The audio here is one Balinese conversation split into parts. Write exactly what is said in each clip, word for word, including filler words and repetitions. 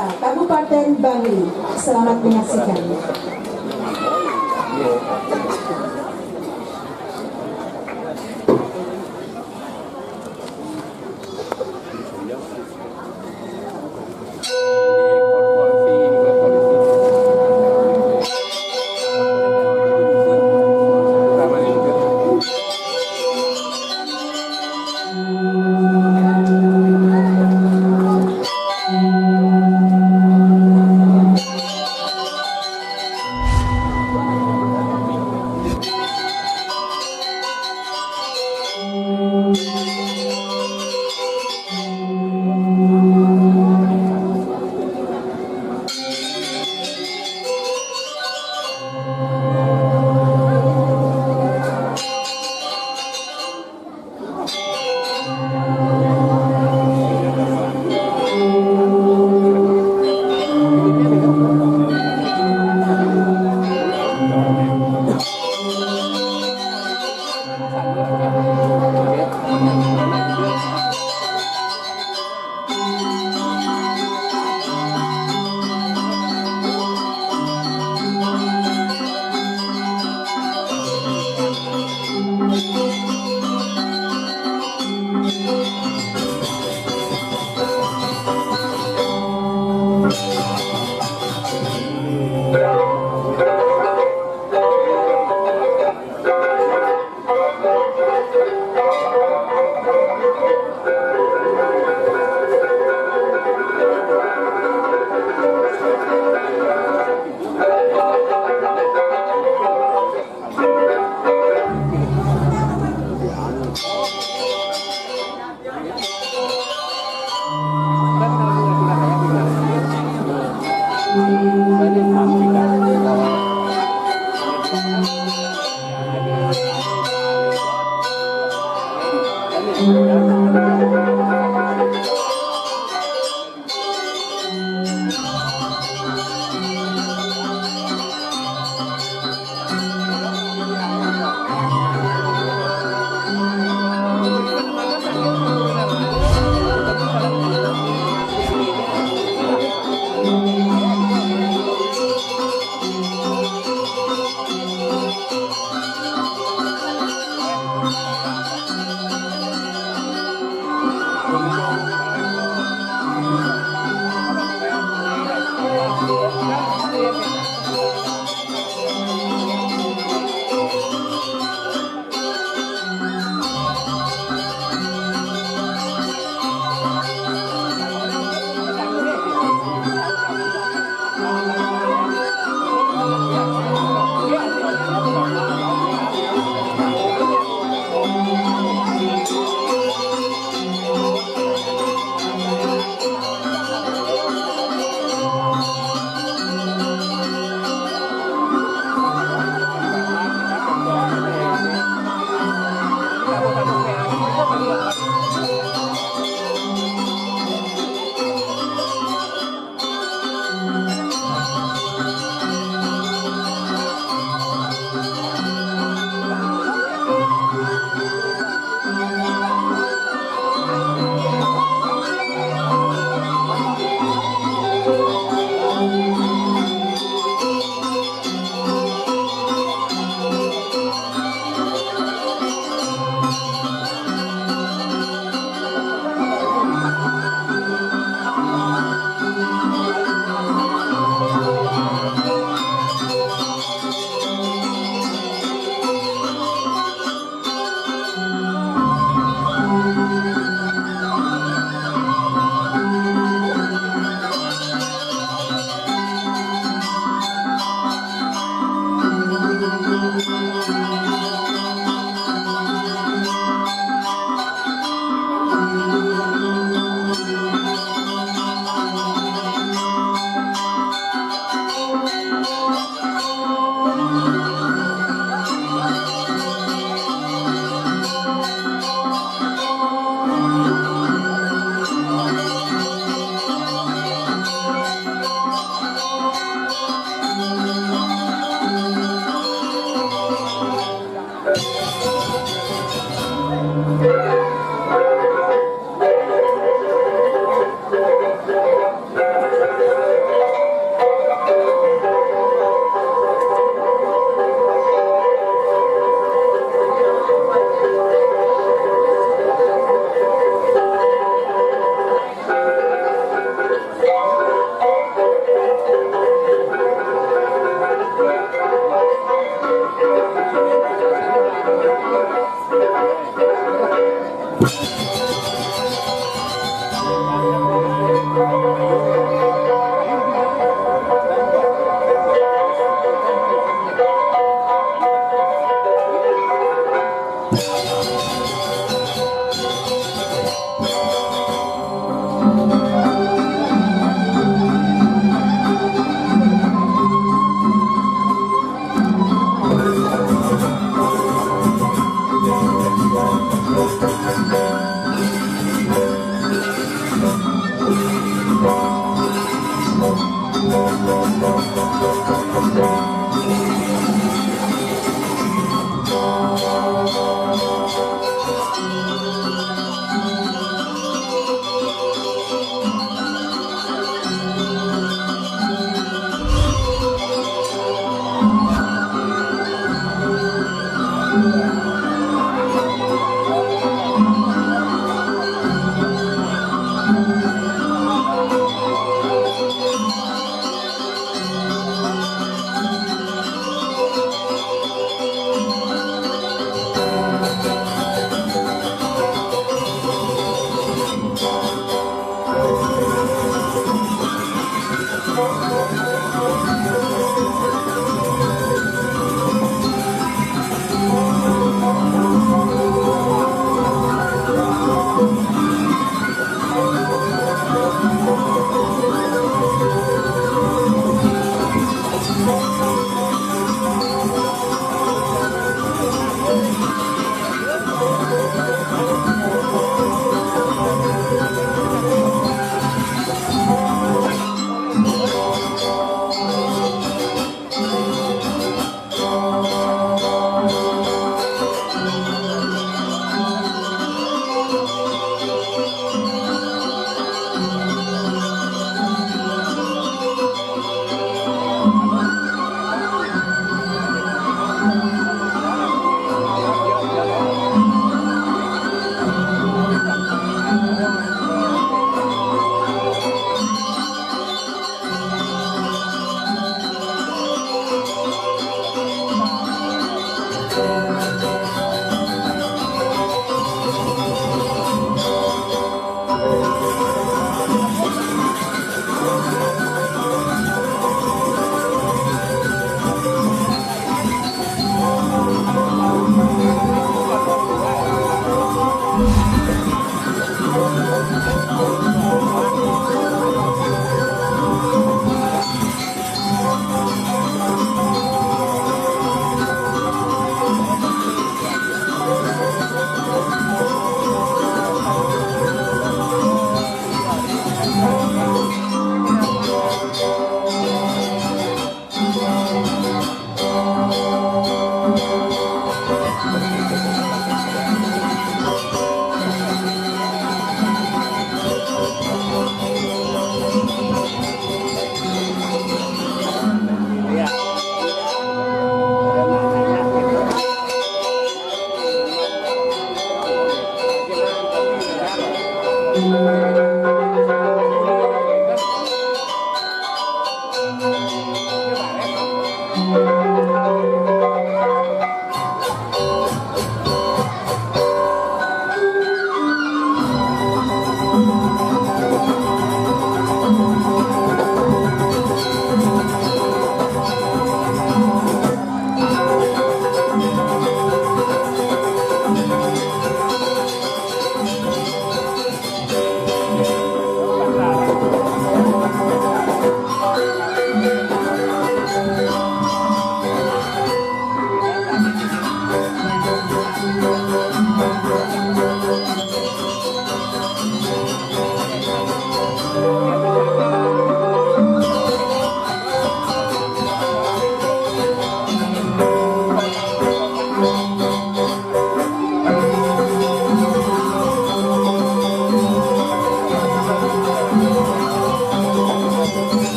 Kabupaten Bangli. Selamat menyaksikan.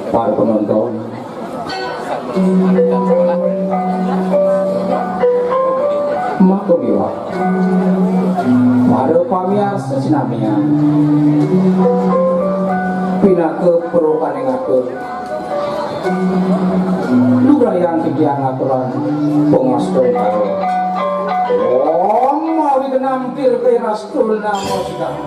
Para penonton, maka miwah para pamiarsa sinamian, pinaka perokaning atur, lugrayang titiang ngaturan pangastungkara. Om mawi genah dirgayastun namo sidang.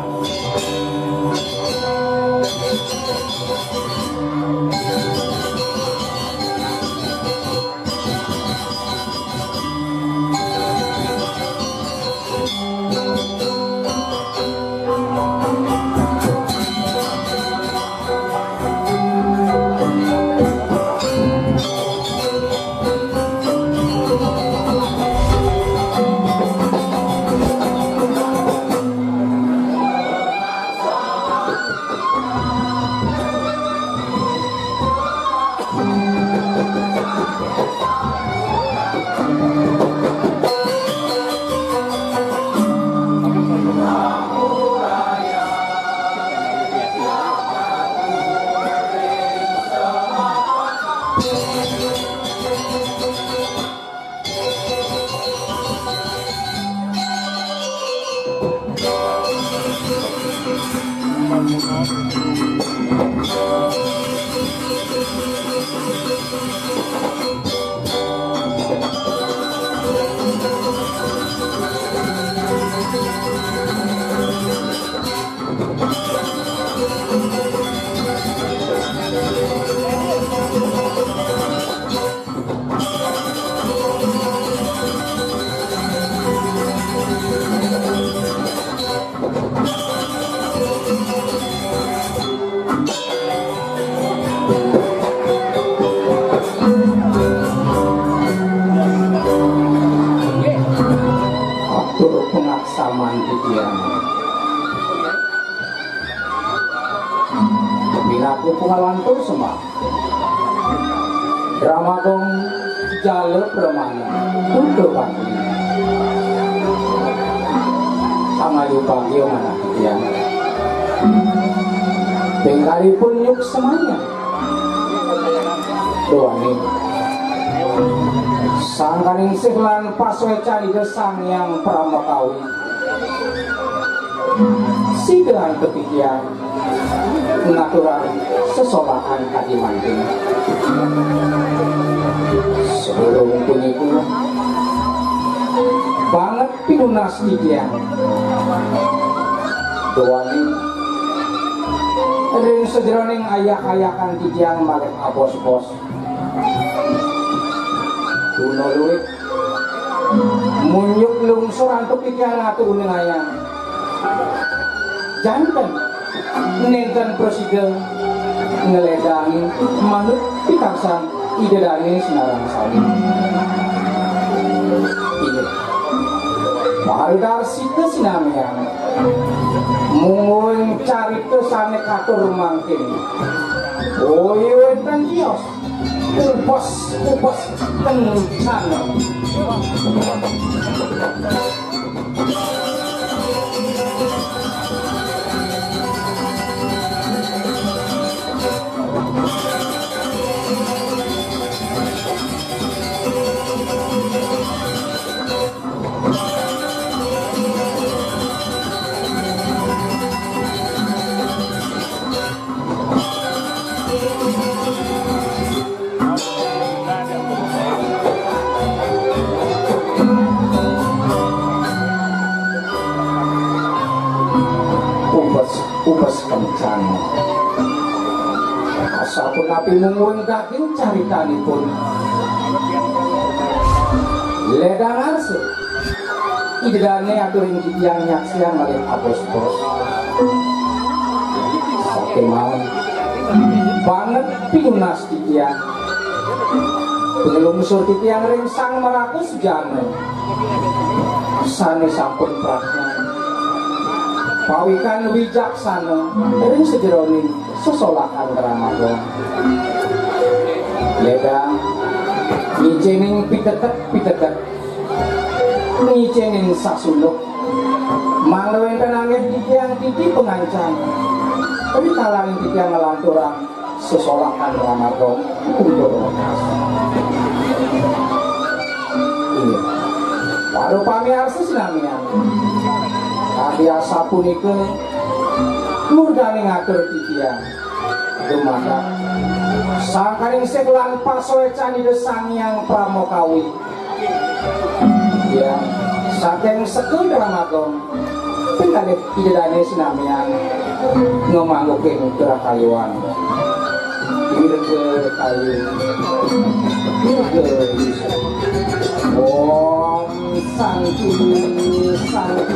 Atur pangaksaman titiang. Pinaku pangalantur sembah. Drama gong jala pramana, Buddha Bhakti. Pangayu bagya manah titiang. Pingkalipun nyuk semaya. Duaning. Sangkaningsih lan pasuécan Ida Sang Hyang Pramakawi. Sida antuk titiang ngaturang sesolahan kadi mangkin. Sadurung punika, banget pinunas titiang. Duaning ring sajeroning ayah-ayahan titiang malih abos-bos. Guna luwih. Munyuk lungsur antuk titiang ngatur uning ayang. Janten nénten prasida ngledang manut pikarsan Ida Dané sinareng sami. Inggih. Para darsita sinamian, mungguing carita sané katur mangkin. Wiwit ten tios. Ubes, ubes, kencana. Ubes, ubes kencana. Asapunapi mungguing daging caritanipun. Ledang arsa. Ida Dané aturin titiang nyaksiang malih abos-bos. Sakémaon banget pinunas titiang. Panglungsur titiang ring Sang Maraga Sujana sané sampun prajna. Pawikan wijaksana ring sajeroning sesolakan Ramadan. Ledang ngicénin pitetek-pitetek, ngicénin sasuluk. Mangda wénten anggén titiang titi pangancan. Rikalaning titiang nglanturang sesolakan Ramadan, kundur wekas. Inggih. Para pamiarsa sinamian. Kadi asapunika murdaning atur titiang. Dumadak sangkaning sik lan paswécan Ida Sang Hyang Pramakawi. Ya, saking sekul Dramagung, pinalih Ida Dané sinamian ngamanggukin kerakayuan. Dirga kayu, dirga isu. Om Santi, Santi, Santi.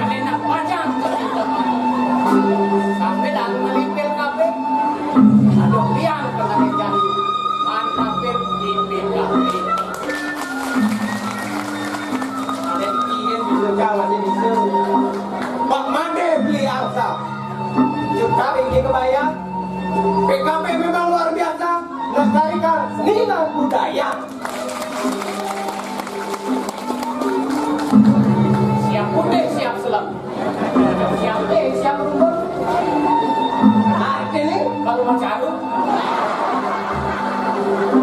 Ada nak pajang ke kita. Sambil aku melipir kabeh. Ada biang ke kami jadi. Mantapin di P K P. Ada kian juga masih bisa. Pak Made beli arsa. Juta ringgit kebayar. P K P memang luar biasa. Melestarikan seni dan budaya. Siap putih, siap selam. Siap teh, siap rumput. Artinya kalau mau caru.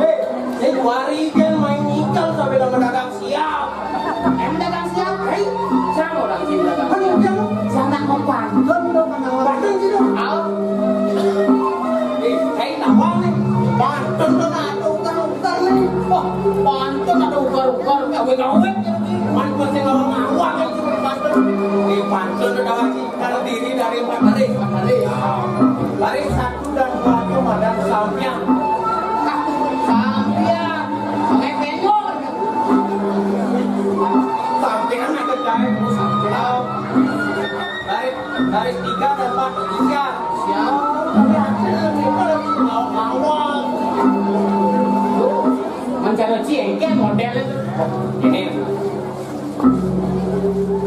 Eh, ini dua hari kan main ikan sampai dalam dagang siap. Em dagang siap, hei. Siapa orang sini dagang siap? Kan udah. Siapa mau pantun lo, pantun sih lo. Au. Eh, hei, tawa nih. Pantun tuh, nah, tuh, kan. Wah, pantun ada ubar-ubar, gawe-gawe. Kan gua sing ngomong awak kan cuma pantun. Di pantun ada wajib terdiri dari empat baris. Baris satu dan dua itu madan sampian. Sampian. Pakai penjor. Sampian ada jahit. Sampian. Baris, baris tiga dan empat isian. Siap. Tapi hasilnya kita lagi mau mawar. Mencari ciengkeh model itu. Ini.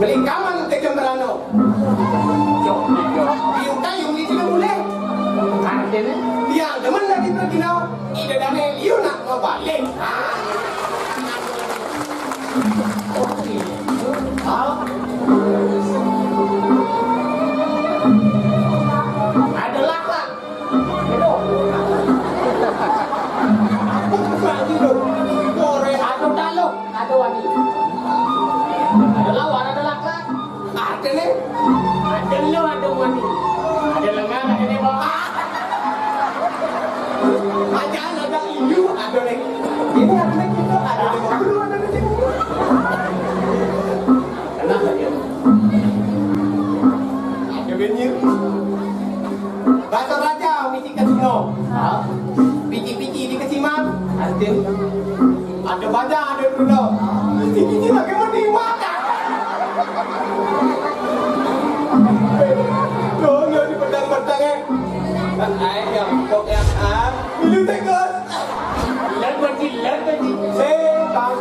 Beli kaman ke Jemberano. Piu kayung di sini boleh. Artinya? Yang demen dari Pergino, ide dane liu nak ngebalik. Ah. Ada laklak. Ado taluh, ado wani. Ado lawar, ado laklak. Ado ne. Ado lo, ado wani. Ado lengar, ado ne bawah. Aja ada iu, ado ne. Ini ado ne kita, ado ne bawah, ado ne. Kenapa dia? Ado benyir. Bahasa Raja misi kasino. Hah? Pici-pici di kesiman. Artinya? Ada baja, ada dulu. Pici-pici lagi mau dimakan. Donya di pedang-pedang, eh. Kan air yang pokoknya, ah. Minum teh, Gus. Len bagi, len bagi. Sing, Bang.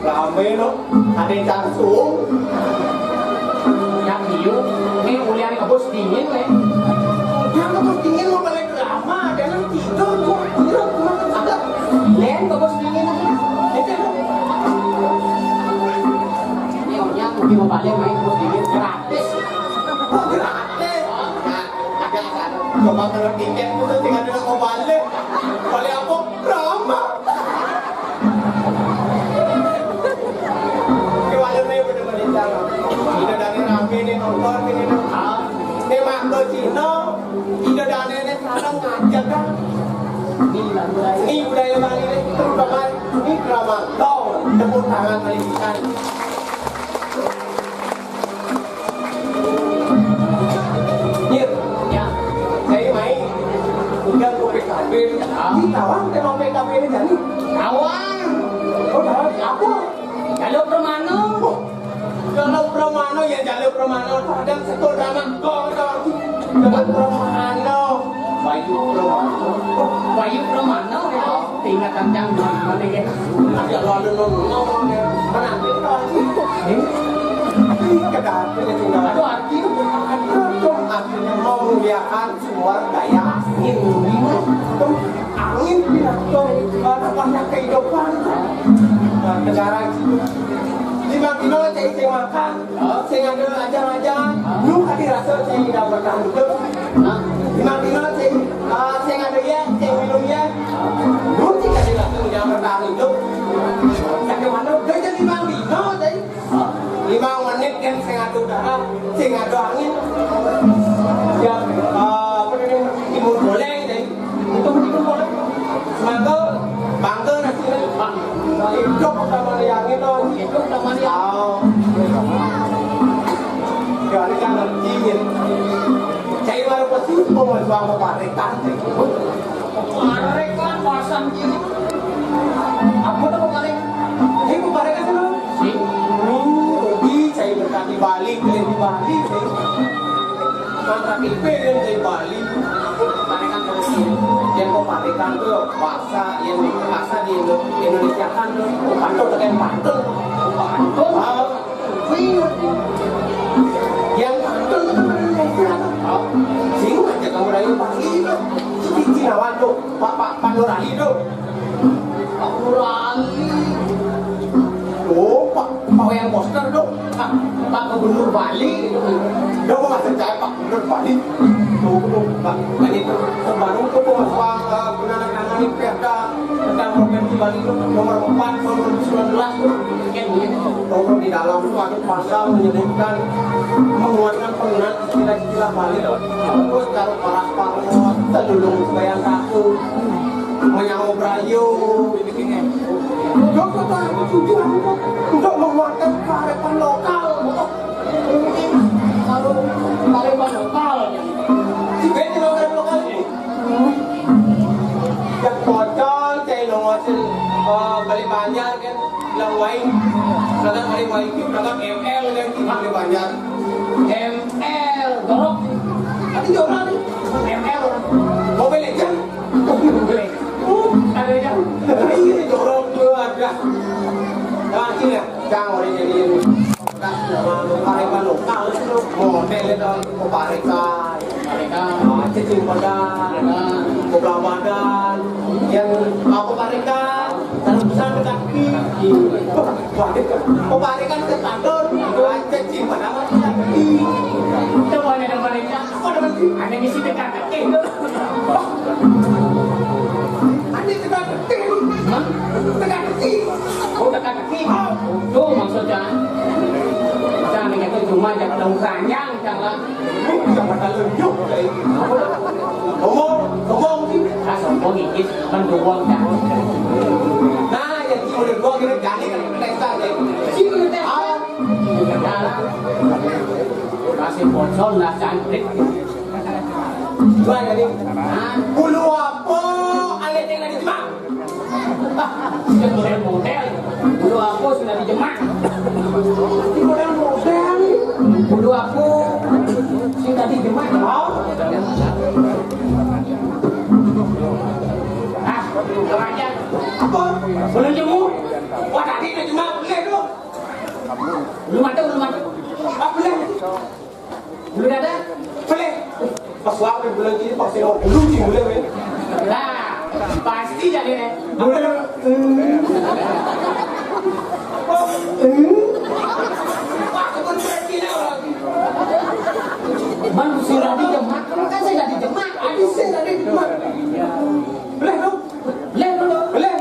Rame no, ada yang tangsung. Yang biu, ini ulian kebus dingin, nih. Yang kebus dingin mau balik drama, jangan tidur, gua tidur, gua kagak. Len kebus dingin, itu. Itu, ini yang mau balik main kebus dingin, gratis. Oh, gratis. Nah, ada kan. Coba kalau tiket itu tinggal di mau balik. Balik apa? Drama. Ki wale ne bener-bener cara. Ini dari rame nih nonton ini nih. Ah, ini Marco Cino, ini dari ini sekarang ngajak kan. Ini budaya Bali nih, terutama ini drama. Tuh, tepuk tangan kali pisan. Nyir, ya, saya main. Udah ke P K B, di tawang tema P K B ini jadi. Tawang. Oh, tawang di apa? Jalur Permana. Oh, Jalur Permana ya, Jalur Permana. Kadang sekolah drama kau tahu. Jalur Permana. Bayu Permana. Oh, Bayu Permana, ya. Tinggal kencang, mana, ya? Ada lalu nongol, ya. Mana, ya? Ini? Ini kedatangan tinggal. Aduh, arti itu. Aduh, artinya memuliakan sumber daya angin. Angin pindah ke arah banyak kehidupan. Nah, negara itu. Lima kilo cai sing makan, sing ada aja-aja. Lu kati rasa cai tidak bertahan hidup. Lima kilo cai, ah, sing ada ya, cai minum ya. Lu sing kati rasa tidak bertahan hidup. Bagaimana? Udah jadi lima kilo cai. Lima menit kan sing ada udara, sing ada angin. Ya, ah, apa namanya? Timun boleh cai. Itu mending boleh. Semangka, bangga nasi. Hidup sama yang itu. Hidup sama yang. Oh. Ya, ini kan ngerti ya. Saya baru pasti mau jual parekan. Parekan pasang gini. Apa tuh parekan? Ini parekan sih, Bang? Sih. Hmm, jadi saya berkali Bali, beli di Bali, sih. Kan K T P kan dari Bali. Parekan terus. Yang mau parekan tuh bahasa, yang bahasa di Indo-, Indonesia kan tuh. Pantun, pakai pantun. Pantun. Ah, iya. Yang pantun itu kan Indonesia tuh. Oh. Sing aja kamu dari Bali tuh. Di Cinawan tuh, Pak, Pak, Pak Nur Ali tuh. Pak Nur Ali. Oh, Pak, Pak Wayan Koster tuh. Pak, Pak Gubernur Bali. Udah, gua masih cari Pak Gubernur Bali. Tuh, tuh, Pak. Kan itu, terbaru tuh, tuh, Pak, eh, penandatanganin Perda tentang Provinsi Bali tuh, nomor empat tahun dua ribu sembilan belas tuh. Kan gitu. Nomor di dalam tuh ada pasal menyebutkan menguatkan penggunaan istilah-istilah Bali. Terus kalau paras parut, telulung sembayang satu, menyanggup rayu, Joko tujuan untuk menguatkan kearifan lokal. Baik, kadang ada baik, kadang M L kan, kita ada banyak. M L, jorok. Tapi jorok nih. M L. Mobile Legend. Boleh. Uh, ada yang. Iya, jorok tuh ada. Nah, sini ya. Jangan orang jadi ini. Nah, nama lu parekan lokal itu model itu parekan. Parekan. Ah, cacing badan. Parekan. Kepala badan. Yang apa parekan? Tangan besar kaki. Parekan. Parekan ke tangan. Ah, cacing badan. Itu mana yang parekan? Apa namanya? Ada misi dekat kaki. Ane teka-teki. Hah? Teka-teki. Oh, teka-teki. Tuh maksudnya. Jangan itu cuma aja daun keranjang, jangan. Jangan kalau yuk. Ngomong, ngomong sih. Ah, sombong, Inggris, kan doang, dah. Nah, ya, sih, udah doang, ini jadi kan pesta, ya. Sini, teh. Ah. Masih bocor, lah, cantik. Wah, jadi, ah, bulu apa? Alé yang ada di Jemang. Model-model. Bulu apa sudah di Jemang? Model-model. Bulu apa sudah di Jemang? Oh. Ah, kurang ajar. Apa? Belum jemu. Wah, tadi udah Jemang. Boleh, dong. Belum ada, belum ada. Ah, boleh. Belum ada? Boleh. Pas waktu bulan ini, pas saya mau dulu sih, boleh, men. Nah, pasti jadi, men. Boleh. Wah, kebun berarti lah orang. Manusia di Demak, kan saya dari Demak. Aduh, saya dari Demak. Boleh, dong. Boleh, dong. Boleh.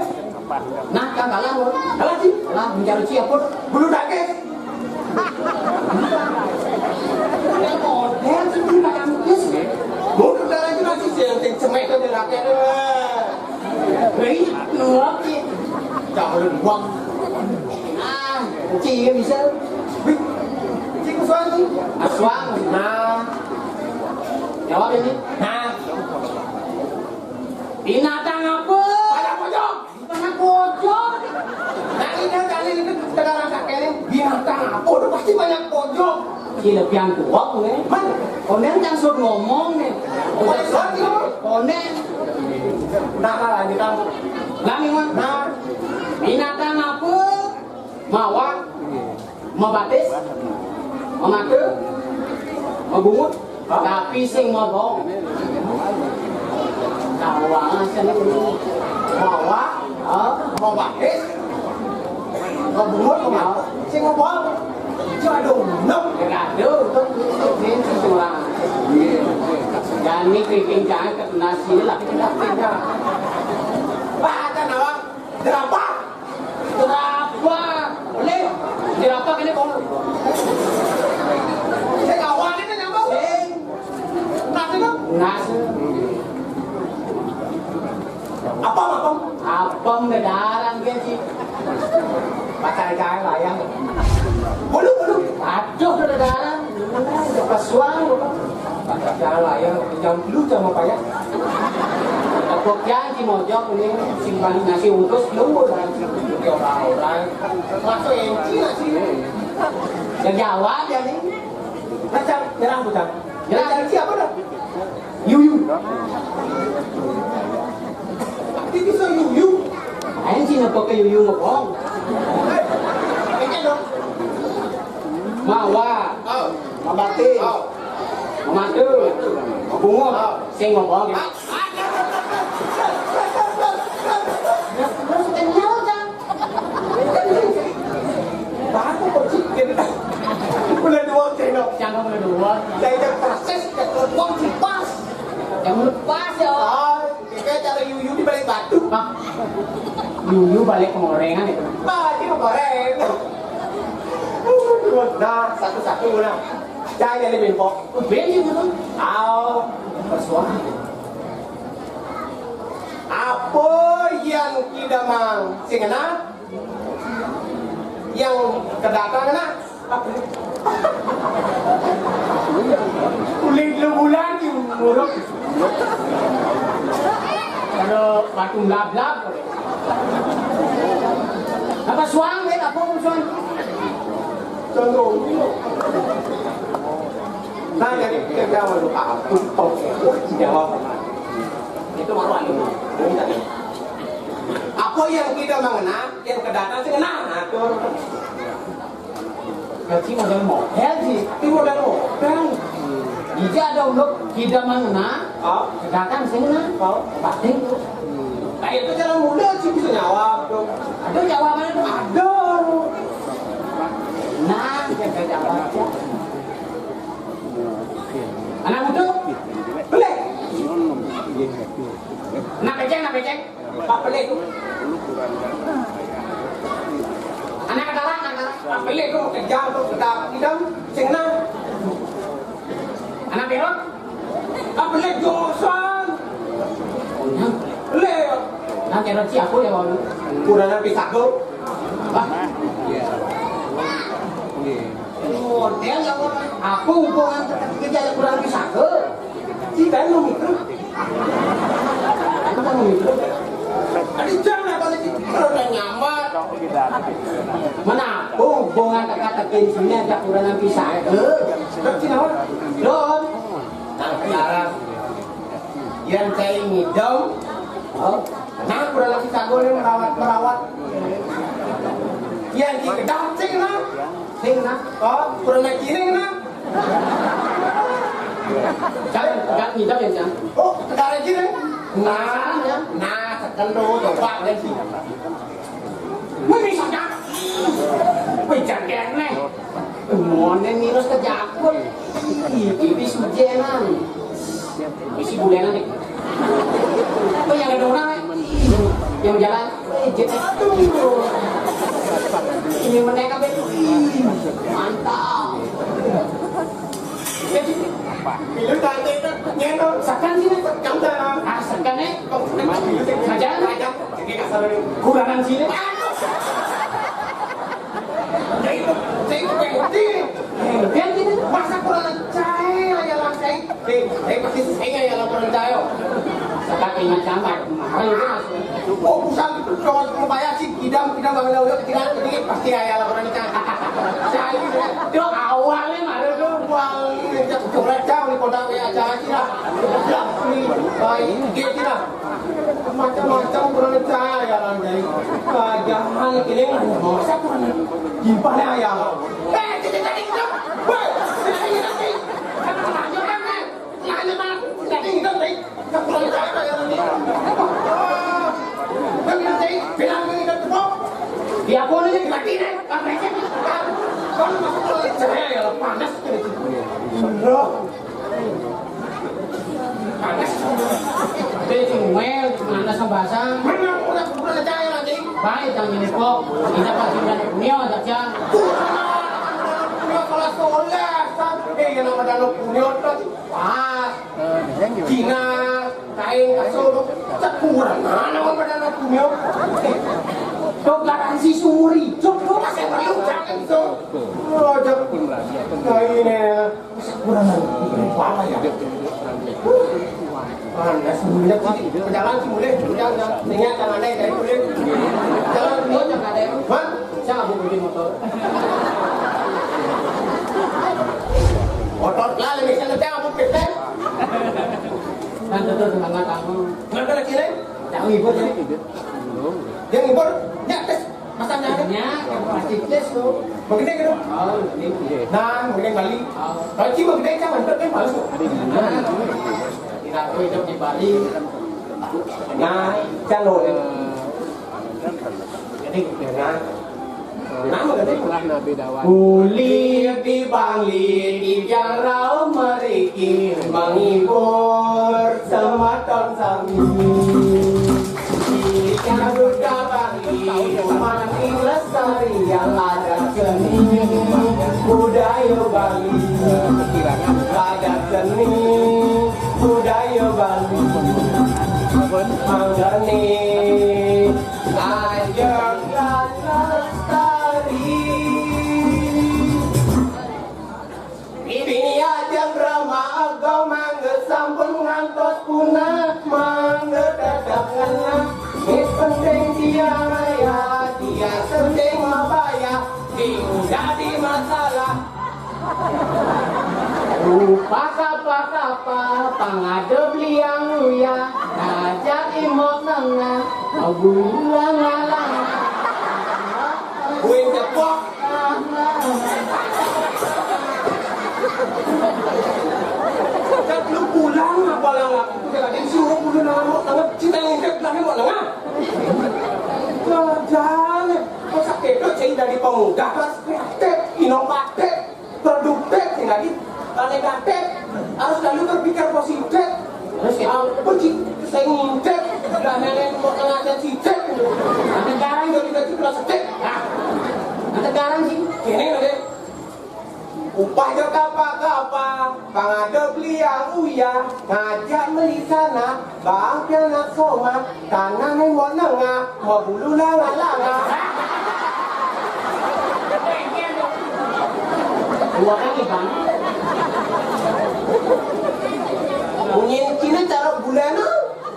Nah, kan kalah, dong. Kalah sih. Kalah, mencari siapa? Bulu tangkis. Model tuh, Bang Gus. Bukan lagi masih sih yang cemek tuh di laki tuh. Hei, lu apa? Jangan lu buang. Ah, Ci, ya bisa. Wih, Ci, Kuswang, Ci. Aswang. Nah. Jawab ini. Nah. Binatang apa? Pada pojok. Mana pojok? Nah, ini, nah, ini, itu sekarang kakek. Binatang apa? Udah pasti banyak pojok. Ci lebihan kuat, nih. Mana? Konen kan suruh ngomong, nih. Konen suruh ngomong. Konen. Nah, nah, lanjut, nah. Nah, nih, Wan. Nah. Binatang apa? Mawa. Mabatis, mamate, mabungut, tapi sing mabohong. Kawangan sing mawa, ha? Mabatis, mabungut, mamate, sing mabohong. Aduh, no. Aduh, tuh, tuh, tuh, tuh, tuh, tuh. Jangan nih, keriting jangan ke nasi lah. Baca, Nawang. Jerapah. Jerapah. Boleh. Jerapah kena kong. Saya kawan ini nyambung. Sing. Nasi tu? Nasi. Apa, apa? Apa mendadarang dia, Ci? Pakai kain layang. Bulu, bulu. Aduh, mendadarang. Udah pesuang, Bapak. Jangan lah ya, jam lu jam apa ya? Apa janji mojok ini, simpan nasi utus lu, orang orang. Masuk enci nasi. Yang jawab ya nih. Macam nyerang bukan? Nyerang siapa dah? Yuyu. Ini bisa yuyu. Ayo sih, apa ke yuyu ngepong? Ini dong. Mawa. Oh. Mabati. Oh. Mamadu. Mabungut. Oh. Sing ngepong. Ah. Terus kenyal, Cang. Baru kok, Cik. Boleh dua, Cino. Jangan boleh dua. Dari proses ke uang sih pas. Yang lepas ya. Ah, kayak cara yuyu di balik batu. Pak, yuyu balik pengorengan itu. Ah, ini goreng. Nah, satu-satu lah. Jangan jadi bengkok. Beli gitu. Au, bersuara. Apa yang tidak mang sing kena? Yang kedatang kena? Kulit lu bulan di muruk. Kalau batu melablab. Apa suang, eh? Contoh. Nah, jadi kita mau lupa. Jawab. Itu malu aja. Apa yang kita mengenal, yang kedatang sih kenal. Nah, tuh. Gaji modal modal sih, tapi modal modal. Jadi ada untuk kita mengenal, oh, kedatang sih kenal. Oh, penting tuh. Kayak itu jalan muda sih bisa nyawab tuh. Ada jawabannya tuh, ada. Nah, jaga jawab. Anak muda, boleh. Anak beceng, anak beceng. Pak Pelik. Anak kadarak, anak kadarak. Pak Pelik tu kejam tu, sedap. Idam, sing enam. Anak berot. Pak Pelik, josan. Pelik. Nah, kira siapa ya, Bang? Kurang habis aku. Wah. Model ya, Bang. Aku hubungan kerja kurang habis aku. Kita yang mikir. Ada jangan apa lagi? Kalau udah nyamar. Mana hubungan teka-tekin sini ada kurang bisa. Eh, berarti naon? Don. Nah, sekarang yang saya ngidam. Oh, nah, kurang lagi sago nih merawat, merawat. Yang di kedap sih nah. Sing nah. Oh, kurang lagi nih nah. Jangan, jangan ngidam ya, jangan. Oh, sekarang sih nih. Nah, ya. Nah, sekarang dulu coba lagi. Wih, bisa dah. Wih, jangan nih. Mone nirus kejakut. Ih, pipi sujenan. Isi bulenan nih. Apa yang ada orang, eh? Yang jalan, eh, jet. Aduh. Ini menaik apa itu? Ih, mantap. Jadi, ini tante itu nyendok. Sekan sini, sekan dah. Ah, sekan, eh? Kok, aja, aja. Jadi kasar ini. Kurangan sini. Aduh. Saya itu, saya itu pengen. Pengen gitu. Masa kurang cahaya ya lah saya. Eh, eh, pasti saya ya lah kurang cahaya. Sekat ingat sampai kemarin itu masih. Oh, usah gitu. Kalau mau bayar sih, kidam, kidam, bangun dahulu, kidam, jadi pasti ya lah kurang cahaya. Saya itu, itu awalnya mah itu. Wah, ini kurang cahaya, ini kota kayak aja sih lah. Ini, baik, gitu lah. Macam-macam kurang cahaya lah, jadi. Padahal ini nggak ada masa kurang. Gimana ya? Eh, jadi tadi kita. Woi, jadi tadi. Lanjutkan, eh. Lanjutkan. Jadi kita tadi. Kurang cahaya lah, ini. Kan kita tadi bilang ini kan, bro. Ya, aku ini mati deh. Kan masuk kurang cahaya lah, panas. Bro. Panas. Dia cuma panas sama basah. Mana udah, udah cahaya lagi. Baik, yang ini kok. Kita pasti udah punya, aja. Punya kelas sekolah, sampai yang nama dalam punya, pas. Cina, kain, kasur, cekuran. Mana mau pada anak punya? Dok, garansi seumur hidup, dok. Masih perlu, jangan, dok. Oh, dok. Kain, ya. Kurang ajar, kurang paham ya. Mana semuanya sih? Berjalan sih boleh, berjalan. Tinggal jangan ada yang boleh. Jalan semua jangan ada yang. Hah? Saya nggak mau beli motor. Motor lah, lebih saya nggak mau beli. Kan tetap semangat kamu. Kenapa lagi, Ren? Jangan ngibur ya. Dia ngibur, ya tes. Masanya ada? Ya, yang plastik case tuh. Begini gitu. Oh, ini. Nah, begini Bali. Oh. Kalau cuma gede kan mantep kan bagus tuh. Nah, tidak tahu hidup di Bali. Nah, calon. Jadi, nah. Nama gede. Uli di Bali, di Jarau Meriki, menghibur semeton sami. Di Garuda Bali, mati lestari yang ada seni budaya Bali. Ada seni budaya Bali. Mangga nih, aja lestari. Ini aja drama agama nggak sampun ngantos punah, mangga tetap ngena. Ini penting dia ya, dia penting apa ya? Upah kapah-kapah, pang ada beliang uyah, ngajak imok nengah, abu ulang-alang. Weh, cepok. Kan lu pulang apa lang aku? Kita lagi suruh pulang nengah, nengah. Cinta yang hidup lah, mau nengah. Jangan. Masa kita sing dari pemuda, kelas kreatif, inovatif, produktif, sing lagi negatif. Harus selalu berpikir positif. Terus ya? Apa sih? Sing ngintip, lah nenek mau ngajak sidik. Ada garang jadi gaji plastik. Nah, ada garang sih. Ini lho, Dek. Upah jo kapa-kapa, pang ada beliang uyah, ngajak meli sanak, bang pianak somat, tanah nembok nengah, mabulu langa-langa. Dua kali, Bang. Bunyi Cina cara bulan tu.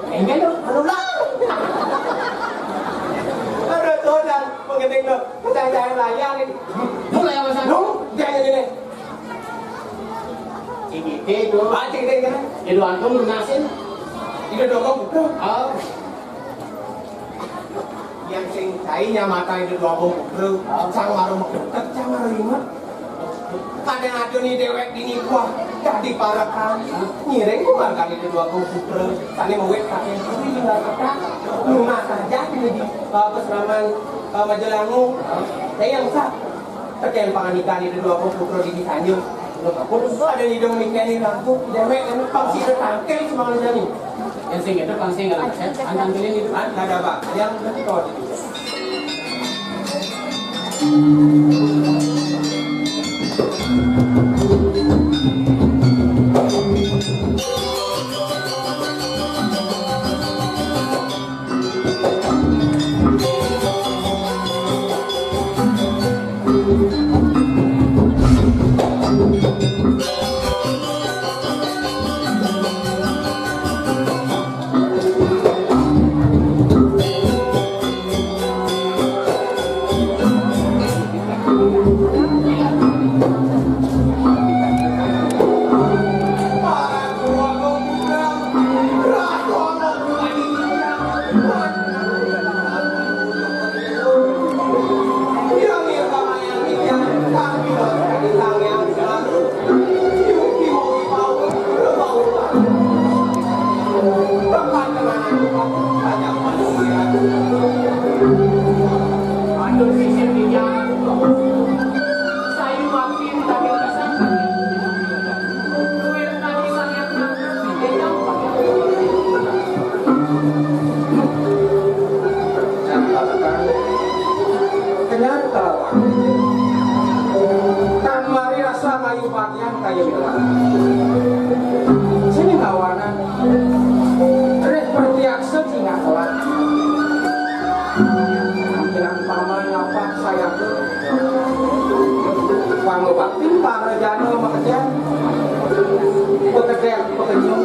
Enggak tu. Anu lah. Aduh, Tuhan, pengening tu. Jangan-jangan layar ni. Mulai apa, Bang? Dong, jangan gini. Cigite tu. Ah, cigite gini. Dia dua antum lunasin. Dia dua kau buka. Oh. Yang sing cai nyamata itu dua kau buka. Oh. Sang warung buka, sang warung lima. Kadang ada ni dewek dini kuah. Jadi parakan. Ngiring ku marga ni dua kau buka. Tadi mawet pakai dulu tinggal kata. Lunas saja ini di uh, peseraman uh, Majelangu. Saya yang sah. Tekén pangandikan Ida Dwagung Putra di Cianjur. Lho, aku terus ada di dong mikirin aku, dewek kan pangsi ada tangkel semangat jani. Yang sing itu pangsi nggak ada, saya antam pilih itu. Kan ada apa? Yang nanti kau di Kenyar kelawan. Tan mari rasa mayu bagian kayu gelang. Sini kawanan. Reh pertiaksa cingak kelak. Ampilan paman lapak sayaku. Pangobaktin pangrejana makejang. Pekedek pekenyung.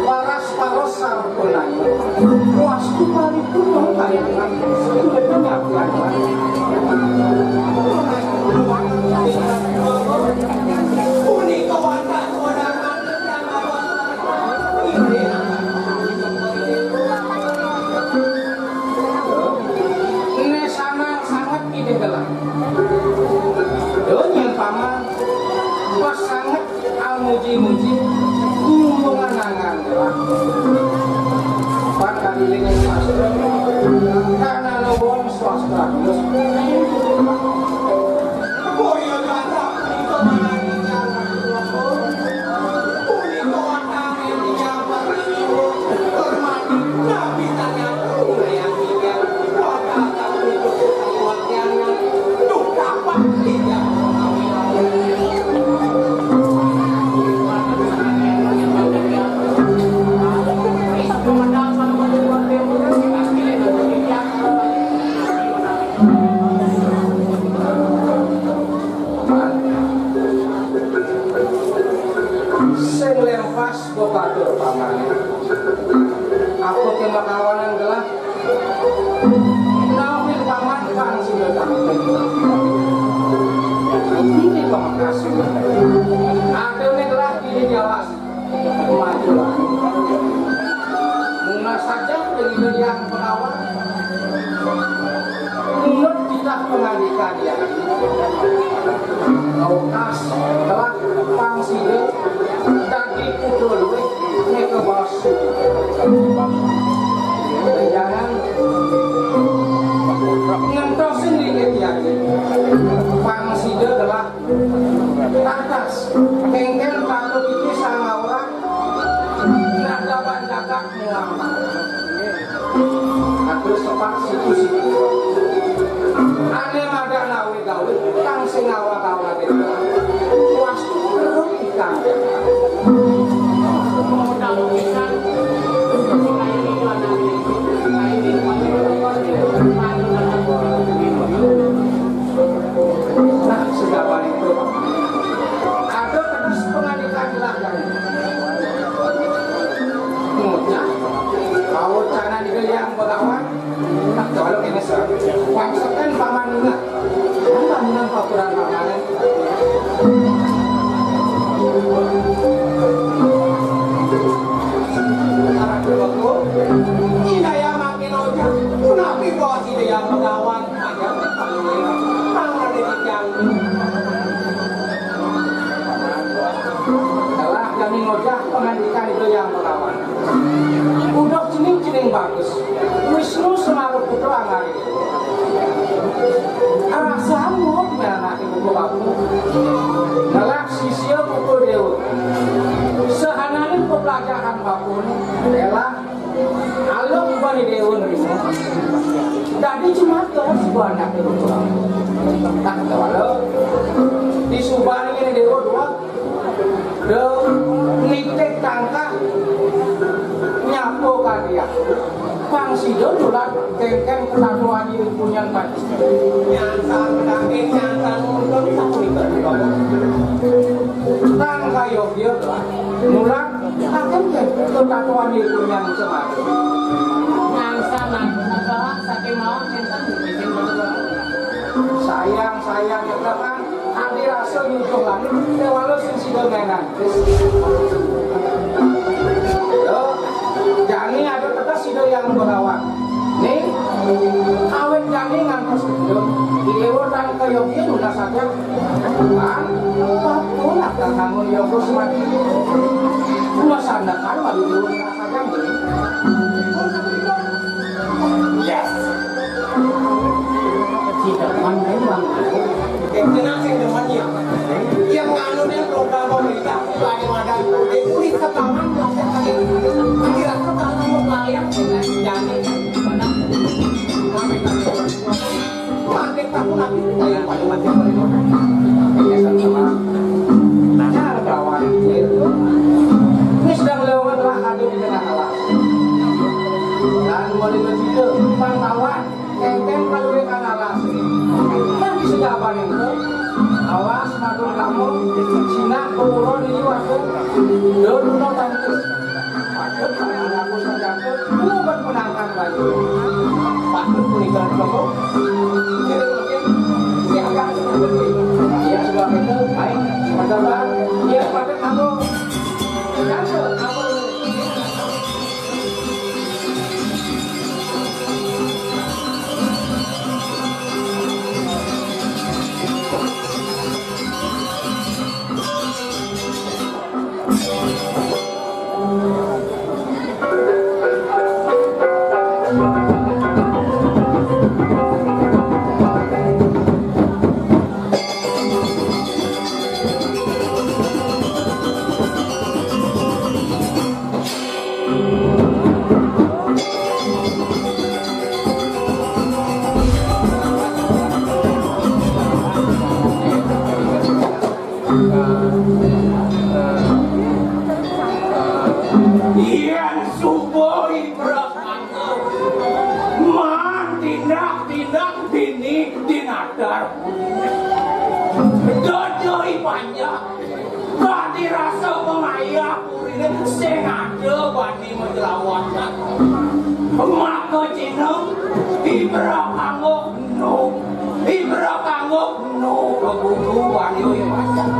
Waras paros sampunanya. Wastu paripurna kayangan. Sudah pengakuan. Punika wadah. Né sanang sanget Ida Gelang. Duh, nyén paman, pas sanget amuji-muji, gumungan angan Gelang. Pan kadiling sastra, karena nuwun swastra. Sing lempas go batur pamané. Apa ké makawanan gelah? Naonin paman pang sida tangkil. Ini pamekas. Aduh, né gelah. Ida Hyang Benawan, menurut titah pangandikan Hyang, okas telah pangsida dadi putra luih, nika baos. Jangan ngentosin dikit ya. Pangsida telah Lantas, kéngkén patut iki sangawrah, nadaban jagat mulang. Atur sepak situ-situ. Ané madan awé gawé, kang sing awak-awak itu. Wastu keruk ikang. Nah, sudah paling tuh. Ada tegas pengandikan jelas dari. Ngocah. Kau cangan di yang berlawan. Nah, kalau ini ser. Pangsekan paman ingat. Paman ingat papuran paman. Arah dulu. Ini daya makin ojak. Kenapa bawa si dia yang berlawan? Telah kami ngojah pengandikan Ida Hyang Benawan. Uduh cening-cening bagus. Wisnu Semara Putra angari. Arah sambut anak ibu bapu. Telah sisia putu dewa. Sehananing pepelajahan bapun, telah Alok bani dewa nerima. Dadi jemaka sebuah anak itu. Tak kewala. Di subani ini dewa dua. De nitik tangkah nyapo kadia. Pang sida nulat kengkeng kesatuan punyan pati. Nyantang daging, nyantang untung, tak kulit. Tang kayo dia nulat Akéh katuanipun yang semadu. Nang sanak sakelah saking mawon sinten? Sayang, sayang, keterangan adi rasa nyucuh langit, kéwala sing sida menan. Yo, jani ada tetes sida yang berawak. Ning, awit jani ngantos gendut, diéwa tan kayogya nunas saja. Lan, patunah kang nganggo yoga semati. Kula sandekan wali nunas saja, nggih. Yes. Sideman kae, Bang. Eh, kena sing demen ya. Yang nganu nih program pemerintah, lagi madan. Eh, kulit ketaman, maksudnya, lagi rasa tanah mau layak, jadi. Nah, kawan, ini sedang lewat lah, ada di tengah alam. Dan mulai bercerita, pantauan, enteng kalau dia kan alas. Kan bisa jawaban itu. Awas, matur kamu, Cina, kemudian ini waktu, dulu no tangkis. Patut, aku senjata, bukan penangkap lagi. Patut, kulikan kamu. Iya, sudah betul. Baik. Mantap, Bang. Iya, patut kamu. Jatuh, kamu. Yén suba ibrah anu, man tindak-tindak dini dinatar. Dodoi panjak, kadi rasa pangayah purine sing ada bani majlawatan. Maka cineng, ibrah kanggo nu, ibrah kanggo nu, kebutuhan yo, yo, panjak.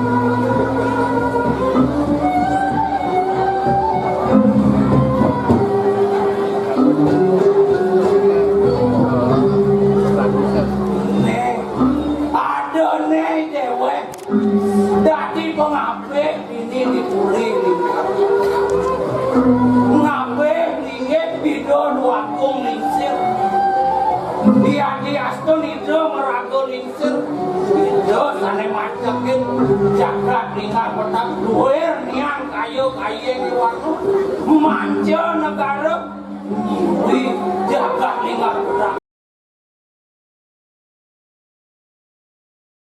Don wakung lingsir. Diadi astun Ida maraga lingsir. Ida sané macekin jagat lingkar petak luir niang kaya kaying warna. Manca negara. Ih, jagat lingkar petak.